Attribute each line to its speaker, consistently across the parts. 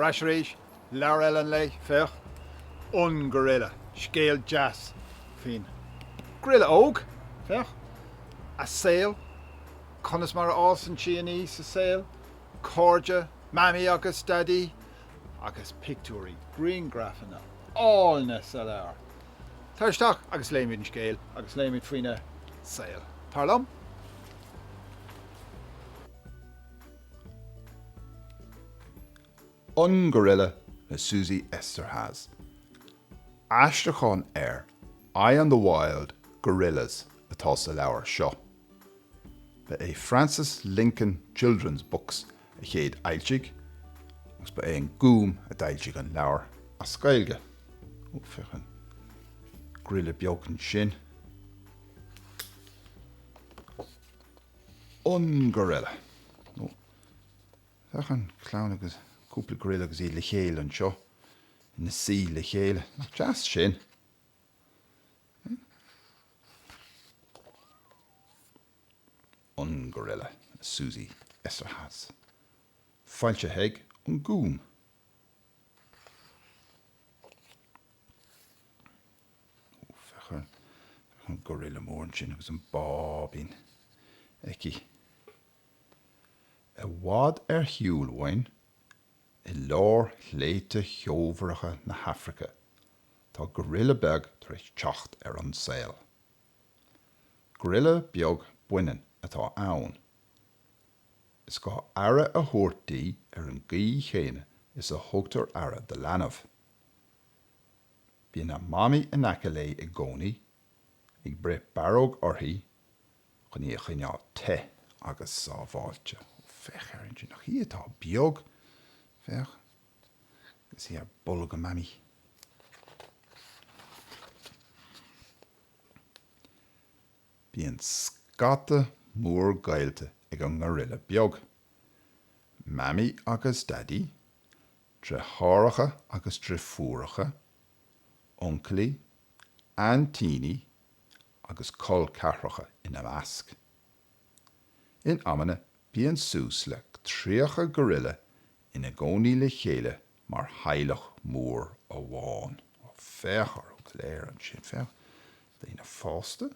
Speaker 1: Ar ais arís, leabhar eile an lae, féach, An Gorilla, scéal deas faoin gorilla óg, féach, a saol, conas mar a fhásann sí aníos sa saol, cairde, Mamaí agus Daidí, agus pictiúirí, grianghrafanna áilne sa leabhar. Tar isteach agus léimid an scéal agus léimid faoina saol. Tar liom!
Speaker 2: An Gorilla le Suzy Eszterhas. Aistriúchán ar I and the Wild Gorillas atá sa leabhar seo. Ba é Frances Lincoln Children's Books a chéad fhoilsigh agus ba é an Gúm a d'fhoilsigh an leabhar as Gaeilge. Ó, féach an gorilla beag ansin. An Gorilla. Ó, féach an clann agus cúpla gorilla agus iad le chéile anseo ina suí le chéile. Nach deas sin? An Gorilla, Suzy Eszterhas. Foilsithe ag An Gúm. Ó, féach ar an gorilla mór ansin agus an báibín aici. I bhfad ar shiúl uainn, i lár shléibhte cheomharacha na hAfraice, tá gorilla beag tar éis teacht ar an saol. Gorilla beag baineann atá ann. Is gá aire a thabhairt di ar an gcaoi chéanna is a thugtar aire do leanbh. Bíonn a mamaí in aice léi i gcónaí, ag breith barróg uirthi chun í a choinneáil te agus sábháilte. Ó, féach air ansin, nach í atá beag! Féach, agus í ar bolg a mamaí. Bíonn scata mór gaolta ag an ngorilla beag. Mamaí agus Daidí, Deartháireacha agus driofúracha, uncailí, aintíní agus col ceathracha ina measc. In amanna bíonn suas le 30 gorilla ina gcónaí le chéile mar theaghlach mór amháin. Féach orthu go léir ansin, féach, daoine fásta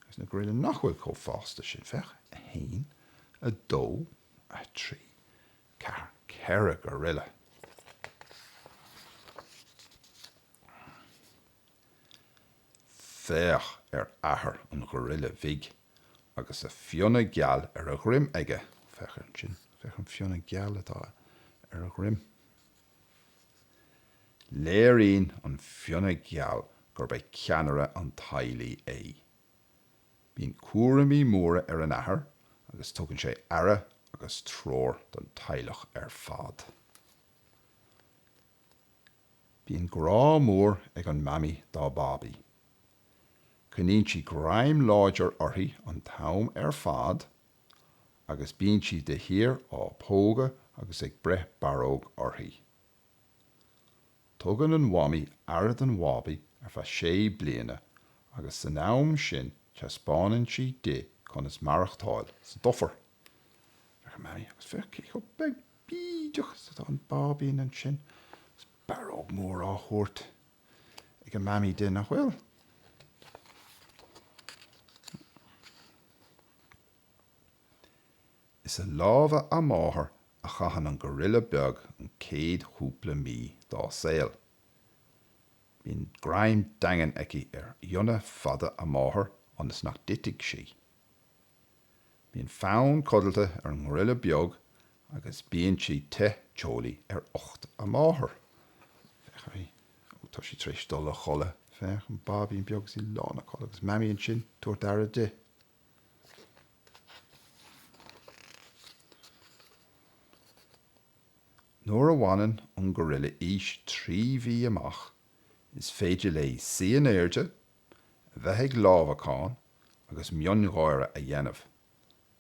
Speaker 2: agus na gorilla nach bhfuil chomh fásta sin, féach, 1, 2, 3, 4, 4 gorilla. Féach ar athair an ghorilla bhig agus a fionnadh geal ar a dhroim aige. Féach ansin, féach an fionnadh geal atá ar a dhroim. Léiríonn an fionnadh geal gurb é ceannaire an teaghlaigh é. Bíonn cúraimí móra ar an athair agus tugann sé aire agus treoir don teaghlach ar fad. Bíonn grá mór ag an mamaí dá bábaí. Coinníonn sí greim láidir uirthi an t-am ar fad agus bíonn sí de shíor á pógadh agus ag breith barróg uirthi. Tugann an mhamaí aire don bhábaí ar feadh sé bliana agus san am sin taispeánann sí di conas maireachtáil sa dufair. Féach an mamaí agus féach cé chomh beag bídeach is atá an báibín ansin agus barróg mhór á thabhairt ag an mamaí di, nach bhfuil? Is i lámha a máthar a chaitheann an gorilla beag an chéad chúpla mí dá saol. Bíonn greim daingean aici ar fhionnadh fada a máthar ionas nach dtitfidh sí. Bíonn fonn codlata ar an ngorilla beag agus bíonn sí te teolaí ar ucht a máthar. Féach uirthi. Ó, tá sí tar éis dul a chodladh. Féach, an báibín beag is í lán a codladh agus Mamaí ansin ag tabhairt aire di. Nuair a bhaineann an gorilla aois 3 mhí amach, is féidir léi suí in airde, a bheith ag lámhacán agus miongháire a dhéanamh,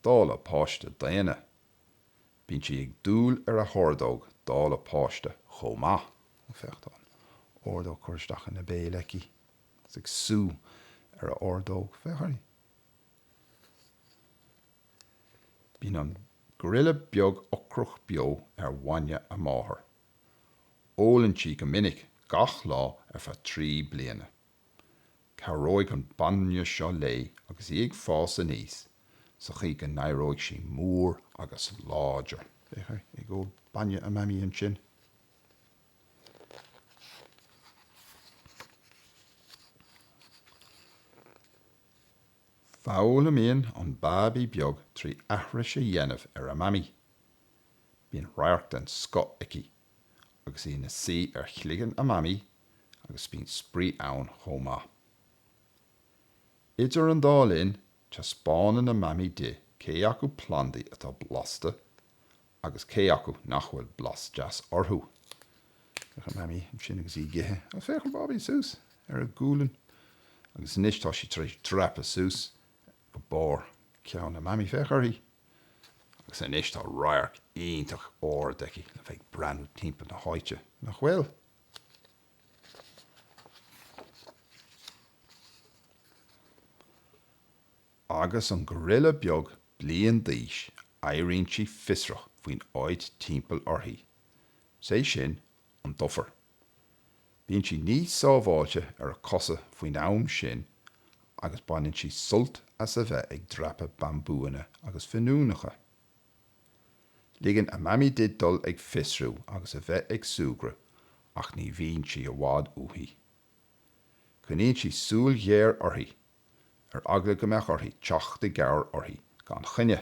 Speaker 2: dála páiste daonna. Bíonn sí ag dúil ar a hordóg dála páiste chomh maith. Féach, tá an ordóg curtha isteach ina béal aici agus ag sú ar a ordóg. Féach uirthi. Bíonn an gorilla beag ocrach beo ar bhainne a máthar. Ólann sí go minic gach lá ar feadh 3 bliana. Cabhróidh an bainne seo léi agus í ag fás aníos sa chaoi go n-éireoidh sí mór agus láidir. Féach air ag ól bainne a mamaí ansin. Foghlaimíonn an bábaí beag trí aithris a dhéanamh ar a mamaí. Bíonn radharc den scoth aici agus í ina suí ar chloigeann a mamaí agus bíonn spraoi ann chomh maith. Idir an dá linn, taispeánann a mamaí di cé acu plandaí atá blasta agus cé acu nach bhfuil blas deas orthu. Féach ar Mamaí ansin agus í ag ithe. Agus féach an bábaí suas ar a gualainn. Agus anois tá sí tar éis dreapadh suas go barr ceann a Mamaí. Féach uirthi. Agus anois tá radharc iontach ard aici le bheith ag breathnú timpeall na háite, nach bhfuil? Agus an gorilla beag bliain d'aois éiríonn sí fiosrach faoin áit timpeall uirthi, 's é sin, an dufair. Bíonn sí níos sábháilte ar a cosa faoin am sin agus baineann sí sult as a bheith ag dreapadh bambúanna agus finiúnacha. Ligeann a mamaí di dul ag fiosrú agus a bheith ag súgradh ach ní bhíonn sí i bhfad uaithi. Coinníonn sí súil ghéar uirthi, ar eagla go mbeadh uirthi teacht i gcabhair uirthi gan choinne.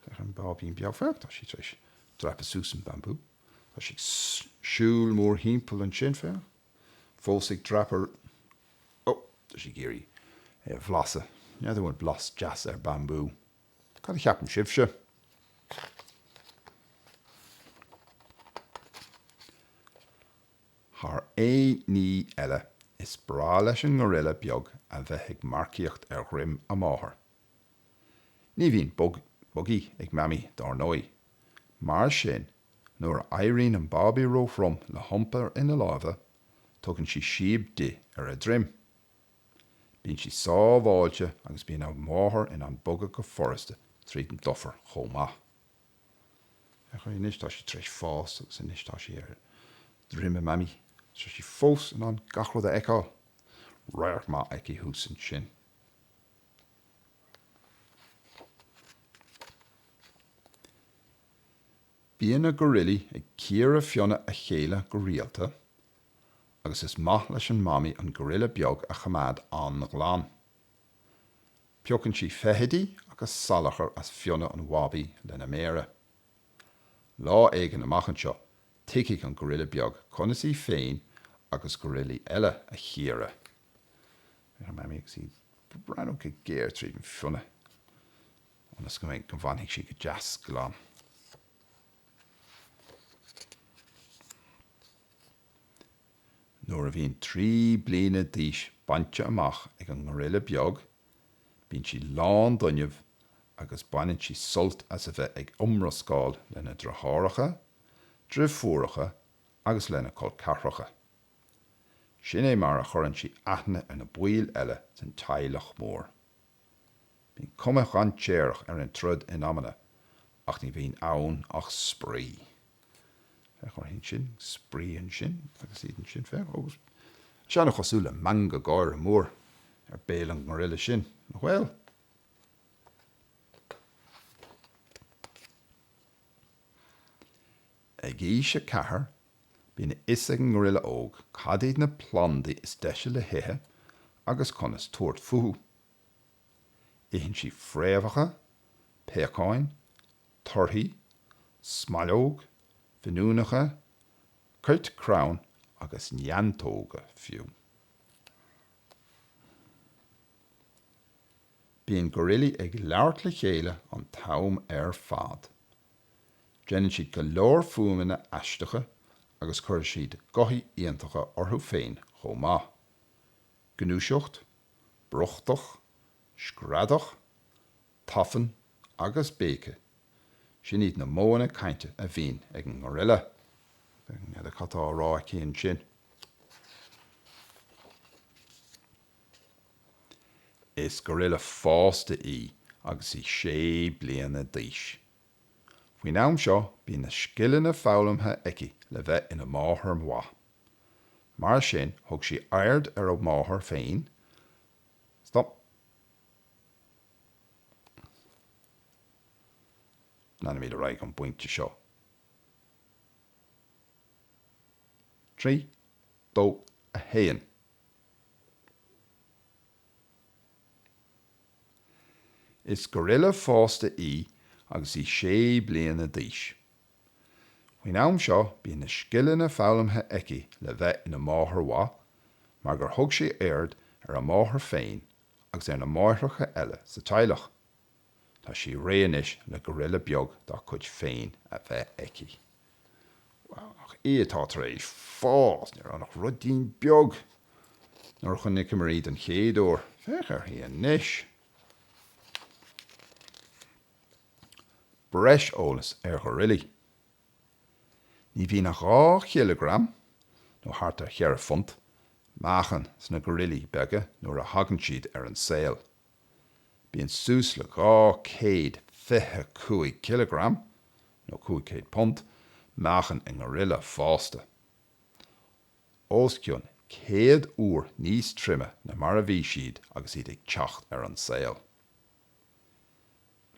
Speaker 2: Féach ar an báibín beag, féach, tá sí tar éis dreapadh suas an bambú. Tá sí ag siúl mórthimpeall ansin, féach, fós ag dreapadh, ó, tá sí ag iarraidh é a bhlasadh. N'fheadar an bhfuil blas deas ar bambú. Cad a cheapann sibhse? Thar aon ní eile, is breá leis an ngorilla beag a bheith ag marcaíocht ar dhroim a máthar. Ní bhíonn bugaí ag Mamaí, dár ndóigh. Mar sin, nuair a éiríonn an bábaí róthrom le hiompar ina lámha, tugann sí síob di ar a droim. Bíonn sí sábháilte agus bíonn a máthair in ann bogadh go furasta tríd an dufar chomh maith. Féach uirthi anois, tá sí tar éis fás agus anois tá sí ar droim a mamaí. Tá sí fós in ann gach rud a fheiceáil. Radharc maith aici thuas ansin. Bíonn na goraillí ag cíoradh fionnadh a chéile go rialta agus is maith leis an mamaí an gorilla beag a choimeád an-ghlan. Piocann sí feithidí agus salachar as fionnadh an bhabaí lena méara. Lá éigin amach anseo, tuigfidh an gorilla beag conas í féin agus goraillí eile a chíoradh. Féach ar Mamaí agus í ag breathnú go géar tríd an fionnadh ionas go mbeidh, go bhfanfaidh sí go deas glan. Nuair a bhíonn 3 bliana d'aois bainte amach ag an ngorilla beag, bíonn sí lán d'fhuinneamh agus baineann sí sult as a bheith ag iomrascáil lena deartháireacha, driofúracha agus lena col ceathracha. Sin é mar a chuireann sí aithne ar na baill eile den teaghlach mór. Bíonn cuma dhainséarach ar an troid in amanna ach ní bhíonn ann ach spraoi. Féach uirthi ansin, spraoi ansin agus iad ansin, féach, agus sé an-chosúil le meangadh gáire mór ar béal an ngorilla sin, nach bhfuil? Ag aois a ceathair, bíonn a fhios ag an ngorilla óg cad iad na plandaí is deise le hithe agus conas tabhairt fúthu. Itheann sí fréamhacha, péacáin, torthaí, smeileog, finiúnacha, coirt crann agus neantóga fiú. Bíonn goraillí ag labhairt le chéile an t-am ar fad. Déanann siad go leor fuaimeanna aisteacha agus cuireann siad gothaí iontacha orthu féin chomh maith. Gnúiseacht, Brúchtach, screadach, tafann agus béiceadh, sin iad na modhanna cainte a bhíonn ag an ngorilla. N'fheadar cad tá á rá aici ansin. Is gorilla fásta í agus í sé bliana d'aois. Faoin am seo bíonn na scileanna foghlamtha aici le bheith ina máthair mhaith. Mar sin thug sí aird ar a máthair féin. Stop. Leanfaimid ar aghaidh ón bpointe seo. 3, 2, 1. Is goraille fásta í agus í sé bliana d'aois. Faoin am seo bíonn na scileanna foghlamtha aici le bheith ina máthair mhaith mar gur thug sí aird ar a máthair féin agus ar na máithreacha eile sa teaghlach. Tá sí réidh anois le goraille beag dá cuid féin a bheith aici. Wow, nach í atá tar éis fás, ní raibh ann ach ruidín beag nuair a chonaiceamar í don chéad uair. Féach uirthi anois! Breis eolais ar ghoraillí. Ní bhíonn ach 2 chileagram, nó thart ar cheithre phunt, meáchain sna goraillí beaga nuair a thagann siad ar an saol. Bíonn suas le 225 cileagram, nó 500 punt, meáchain i ngoraille fásta. Os cionn 100 uair níos troime ná mar a bhí siad agus iad ag teacht ar an saol.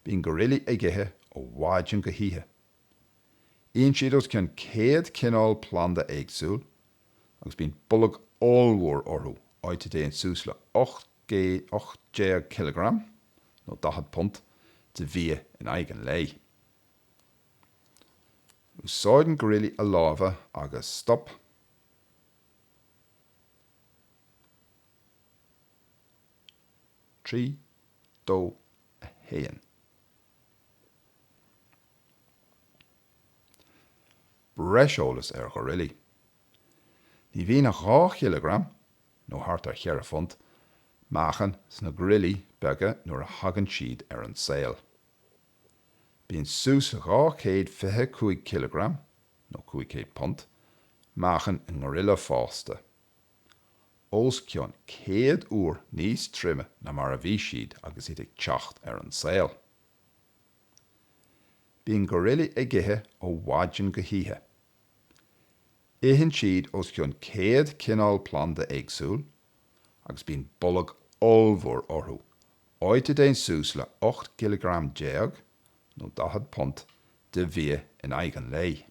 Speaker 2: Bíonn goraillí ag ithe ó mhaidin go hoíche. Itheann siad os cionn 100 cineál planda éagsúil agus bíonn bolg ollmhór orthu, áit a dtéann suas le 18 cileagram, nó 40 punt, de bhia in aghaidh an lae. Úsáideann goraillí a lámha agus stop. 3, 2, 1. Breis eolais ar ghoraillí. Ní bhíonn ach 2 chileagram, nó thart ar cheithre phunt, meáchain sna goraillí beaga nuair a thagann siad ar an saol. Bíonn suas le 225 cileagram, nó 500 punt, meáchain i ngoraille fásta, os cionn 100 uair níos troime ná mar a bhí siad agus iad ag teacht ar an saol. Bíonn goraillí ag ithe ó mhaidin go hoíche. Itheann siad os cionn 100 cineál planda éagsúil agus bíonn bolg ollmhór orthu, áit a dtéann suas le 18 gcileagram, nó 40 punt, de bhia in aghaidh an lae.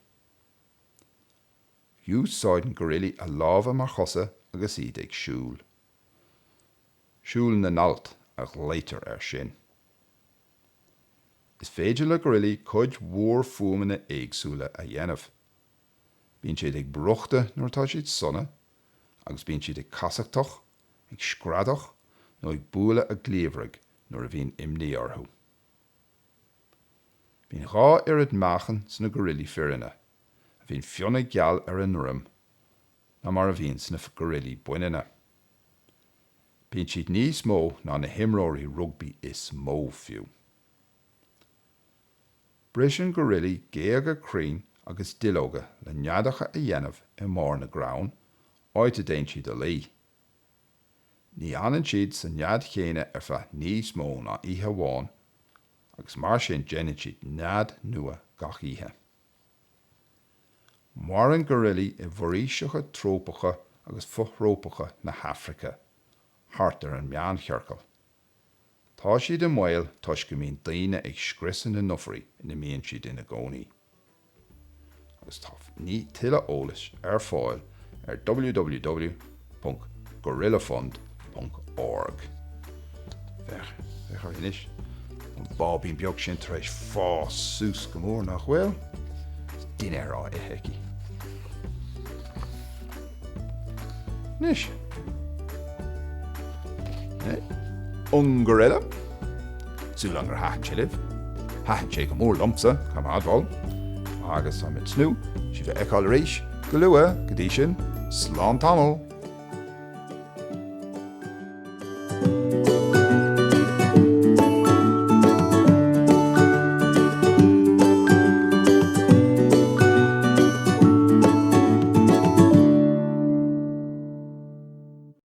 Speaker 2: Úsáideann goraillí a lámha mar chosa agus iad ag siúl. Siúl na n-alt a ghlaoitear air sin. Is féidir le goraillí cuid mhór fuaimeanna éagsúla a dhéanamh. Bíonn siad ag brúchtadh nuair atá siad sona agus bíonn siad ag casachtach, ag screadach nó ag bualadh a gcliabhraigh nuair a bhíonn imní orthu. Bíonn dhá oiread meáchain sna goraillí fireanna, a bhíonn fionnadh geal ar a ndroim, ná mar a bhíonn sna goraillí baineanna. Bíonn siad níos mó ná na himreoirí rugbaí is mó fiú. Briseann goraillí géaga crainn agus duilleoga le neadacha a dhéanamh i mbarr na gcrann, áit a dtéann siad a luí. Ní fhanann siad sa nead chéanna ar feadh níos mó ná oíche amháin agus mar sin déanann siad nead nua gach oíche. Maireann goraillí i bhforaoiseacha trópacha agus fothrópacha na hAfraice, thart ar an meánchiorcal. Tá siad i mbaol toisc go mbíonn daoine ag scriosadh na ndufairí ina mbíonn siad ina gcónaí. Agus tá tuilleadh eolais ar fáil ar www.gorillafund.org. Féach, féach uirthi anois. An báibín beag sin tar éis fás suas go mór, nach bhfuil? Is dinnéar á ithe aici. Anois. An Gorilla. Súil agam gur thaitin sé libh. Thaitin sé go mór liomsa, caithfidh mé a admháil. Agus táim ag tnúth sibh a fheiceáil arís go luath, go dtí sin, slán tamall!